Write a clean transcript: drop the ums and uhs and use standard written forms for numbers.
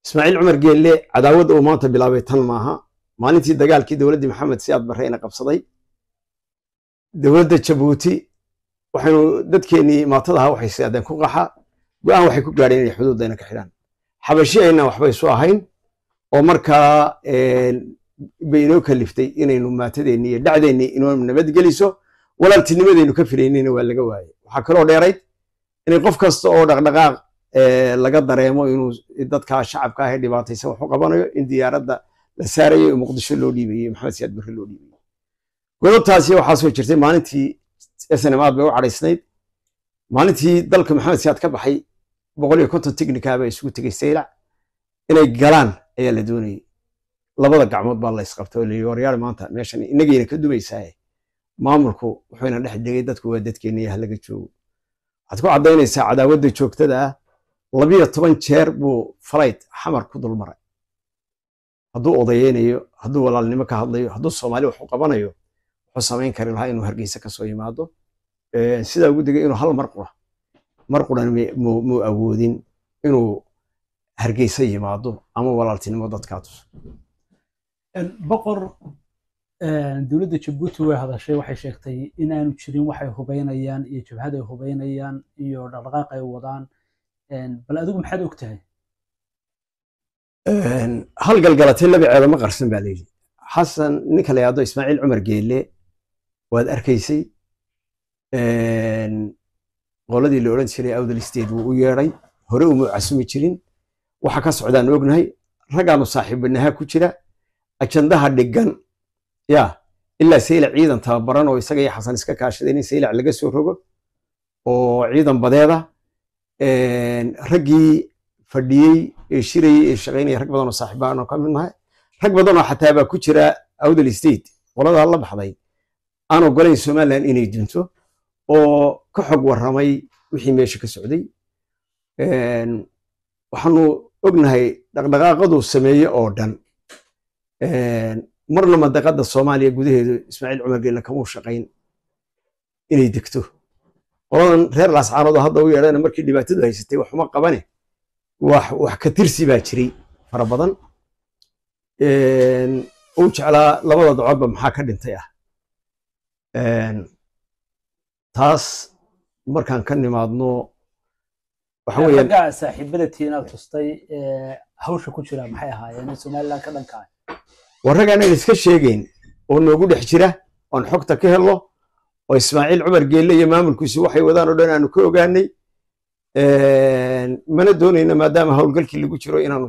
Ismaaciil Cumar Geelle cadaawadda uu maanta bilaabay tan maaha. Maalintii dagaalkii dowladdii Maxamed Siyaad Barre ina qabsaday, dowladda Jabuuti, waxaynu dadkeennii maatada ahaa waxay siyaadeen ku qaxa, go'aan waxay ku gaadheen inay xuduuddayna ka xidhaan. Xabashi ayna waxba isu ahayn oo markaa bay inoo kaliftay inaynu maatadeennii iyo dhacdeennii inoo nabadgeliso, walaaltinimadaynu ka filaynayna waa laga waayey. Waxaa kaloo dheerayd inay qof kasta oo dhaqdhaqaaq laga dareemo inuu dadkaa shacabka ah ee dhibaataysan wax u qabanayo in diyaaradda la saarayay oo Muqdisho loo dhiibayey, Maxamed Siyaad Barre loo dhiibayey. Godobtaasi waxaa soo jirtay maalintii SNM aad bay u cadhaysnayd. Maalintii dalka Maxamed Siyaad ka baxay, 150 tignika baa isugu tegey Saylac, inay galaan ayaa la doonayey. Labada gacmood baa la isqabtay oo la yidhi, waryaal, maanta meeshan inagayna ka dumaysaaye, maamulku wuxuuna dhex degay dadku waa dadkeenna iyo halaga joogo. Waxaad ku caddaynaysaa cadaawadda joogtada ah, 12 jeer buu flight Xamar ku dul maray. Hadduu odayeynayo, hadduu walaalnimo ka hadlayo, hadduu Soomaali wax u qabanayo, wuxuu samayn kari lahaa inuu Hargeysa ka soo yimaado. Sidaa ugu degay inuu hal mar qura, mar quran muu awoodin inuu Hargeysa yimaado ama walaaltinimo dadkaa tuso. Boqor, dowladda Jabuuti way hadashay, waxay sheegtay in aanu jirin waxay hubeynayaan iyo jabhad ay hubeynayaan iyo dhaqdhaqaaq ay wadaan. Bal adigu maxaad og tahay? Hal galgalatay laba ceeba ma qarsan baa layidhi. Xasan, ninka la yidhaahdo Ismaaciil Cumar Geelle, waad arkaysay qoladii la odhan jiray Awdal State wuu u yeedhay, hore uma casumi jirin. Waxa ka socdaan ognahay, raggaanu saaxiibanaha ku jira ajandaha dhigan ya ilaa Saylac ciidan tababaran oo isaga iyo Xasan iska kaashadeen in Saylac laga soo rogo oo ciidan badeeda. Raggii fadhiyey ee shirayey ee shaqaynaya, rag badan oo saaxiibaan oo ka mid nahay, rag badan oo xataa baa ku jira Awdal State, qoladaa la baxday aan ogolayn Somaliland inay dunto, oo ka xog warramay wixii meesha ka socday. Waxaanu ognahay dhaqdhaqaaqadu sameeye oo dhan. Marna mandaqada Soomaaliya gudaheedu Ismaaciil Cumar Geelle kamuu shaqayn inay degto. Qoladan reer Laascaanood oo hadda u yeedhana markii dhibaatadu haysatay waxuma qabane, wax ka tirsi baa jiray fara badan uu jeclaa labada docoodba maxaa ka dhintay ah. Taas markaan ka nimaadno, waxa weeyaan raggaa saaxiibada tiinaad tustay hawsha ku jira maxay ahaayeen ee Somaliland ka dhanka ah? Waa rag aanan iska sheegayn oo noogu dhex jira oon xogta ka helno oo Ismaaciil Cumar Geelle iyo maamulkiisu waxay wadaan oo dhan aanu ka ogaanay. Mana doonayno maadaama howlgalkii lagu jiro inaanu